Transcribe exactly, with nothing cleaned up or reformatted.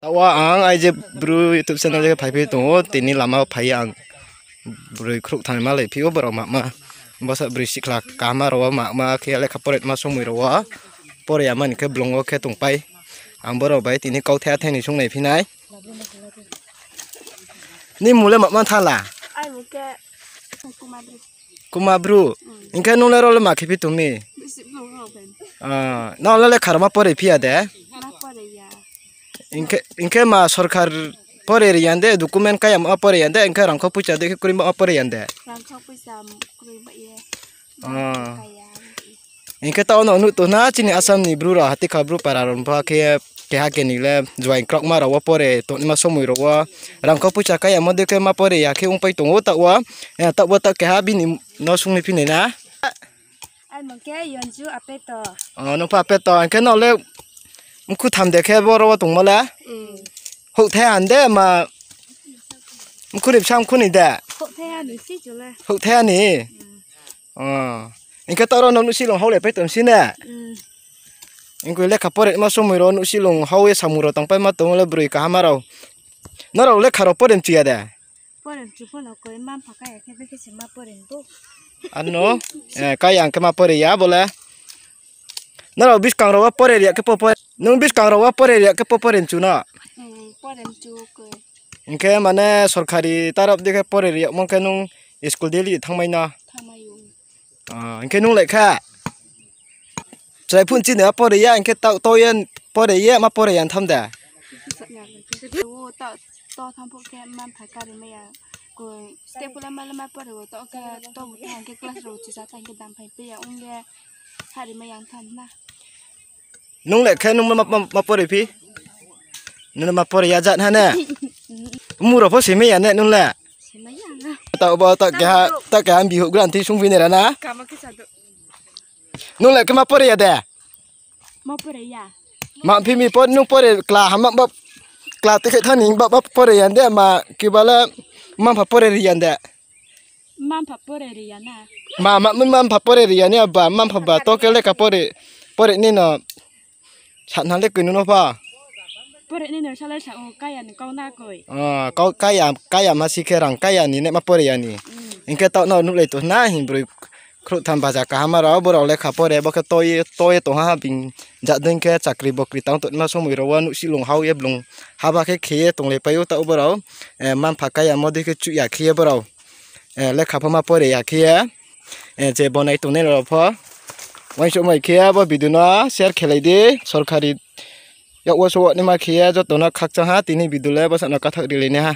Taoh wo ang ai je Bru YouTube channel khe phaiphi tong ou, tini lama wo phai ye ang broi khrouh thanng ma lai phi ou, borao mama. Bsa broi sikhla kaham rao wo mama khe lekha pore ma somoi rao wo pore ya mani khe blung wo khe tongpai. Ang borao bai tini kauthai athai ni sung nai phi nai. Ni mung le mama tha la? Kuma Bru. Hing khe nung le ro le ma khe phi tong mi? Nung le lekha rao ma pore phi ya de? Hing khe ma sorkar pore ri ya de, document kaya ma pore ya de, hing khe rangkho poicha dei khe kroi ma pore ya de? Hing khe taoh no nuh tong na chini Assam ni Bru rao, hatikha Bru para rao pha khe keha keni le juaing kraoma rao wo pore tongnaima somoi rao wo rangkho poicha kaya mo dei khe ma pore ya khe ongpai tong ou taoh wo. Taoh wo taoh keha bini no sung ni phi nai na. Nung pha apeto, hing khe nrao le mkhu tham de khe boro wo tongmo le? Houhthai han de ma, mkhu ni bsa mkhu ni de? Houhthai ha ni. Hing khe taoh ro no nuhsih lung hao le pai tong si ne? Hing khe lekha pore ma somoi rao nuhsih lung hao ye samung rao tangpaima tong le broi kaham rao. Nrao lekha rao pore mchu ya de? Ano, kaya hing khe ma pore ya bo le. Nrao buskang rao wo pore ri ya khe po pore, nung buskang rao wo pore ri ya khe po pore mchu no? Hing khe mane sorkari taraf dei khe pore ri yagmo khe nung school daily thanngmai no? Hing khe nung le kha? Chrai phun chini a pore ya, hing khe taoh to ye pore ye ma pore ya tham de? To tham phuh khe mma-mpha kari mai ya. Koi step phuh le ma le ma pore wo, to khe to bu thanng khe class rao chisa thanng khe dam phai pai ya ong ye hari mai ya tham na. Nung le khe nung ma, ma, ma pore phi? Nung le ma pore ya jat ha ne? Mung rao pho simai ya ne nung le? Taoh bo, taoh keha, taoh keha bihouh granthe sungphi nai ra na? Nung le khe ma pore ya de? Ma phi mi pore, nung pore kla hama ba, kla te khe thani ba, ba pore ya de, ma keba le mma-mpha pore ri ya de? Ma, ma, mma-mpha pore ri ya ni ba, mma-mpha ba to khe lekha pore, pore ni no sana le koi nung no pha. Kaya, kaya ma si khe rang kaya ni ne ma pore ya ni. Hing khe taoh no nuhlai tong na hing broi khrouhtham baja kaham rao, brao lekha pore bo khe to ye, to ye tong ha, bini jat dei khe chakri bokri tang tongma somoi rao wo nuhsih lung hao ye blung haba khe khe ye tonglai pai ou taoh brao, mma-mpha kaya mo dei khe chuh ya khe ye brao lekha pho ma pore ya khe ye, je bo nai tongnai rao pho uaingsouhmai khe ye bo video no share khelai di, sorkari yak wo souh naima khe ye joto no khakchang ha, tini video le bsa no kathaoh rilai nai ha.